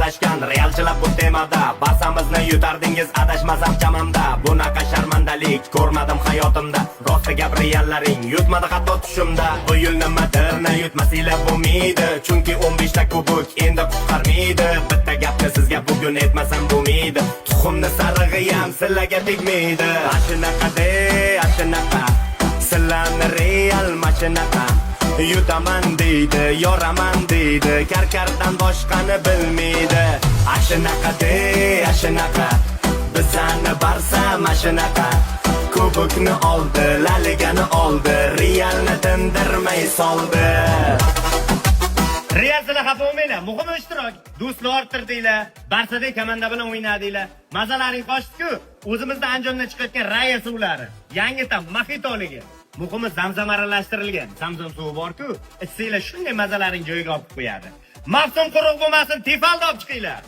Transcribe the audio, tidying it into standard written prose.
aralashgan realchilar bu temada. Barsamizni yutardingiz, adashmasam chamamda. Bunaqa sharmandalik ko'rmadim hayotimda. Rosti gap, reallaring yutmadi hatto tushimda. Bu yil nimadirni yutmasanglar bo'lmaydi, chunki 15 ta kubok endi qutqarmaydi. Bitta gapni sizga bugun aytmasam bo'lmaydi: tuxumni sarig'i ham sizlarga tegmaydi. Ashunaqa de, ashunaqa sizlarni Real mashinaqa. Yutaman deydi, yoraman deydi, karkardan boshqani bilmaydi. Ashunaqa de, ashunaqa bizani Barsa mashinaqa. Kubokni oldi, La Ligani oldi, Realni tindirmay soldi. Real, sizlar xafa bo'lmanglar. Muhimi ishtirok. Do'stlar orttirdinglar. Barsadek komanda bilan o'ynadinglar. Mazalaring qochdi-ku. O'zimizda Andijondan chiqayotgan Raya suvlari. Yangi tam Moxitoligi. Muhimi zamzam aralashtirilgan. Zamzam suvi bor-ku. Ichsanglar, shunday mazalaring joyiga olib qo'yadi. Mavsum quruq bo'lmasin, Tefalni olib chiqinglar.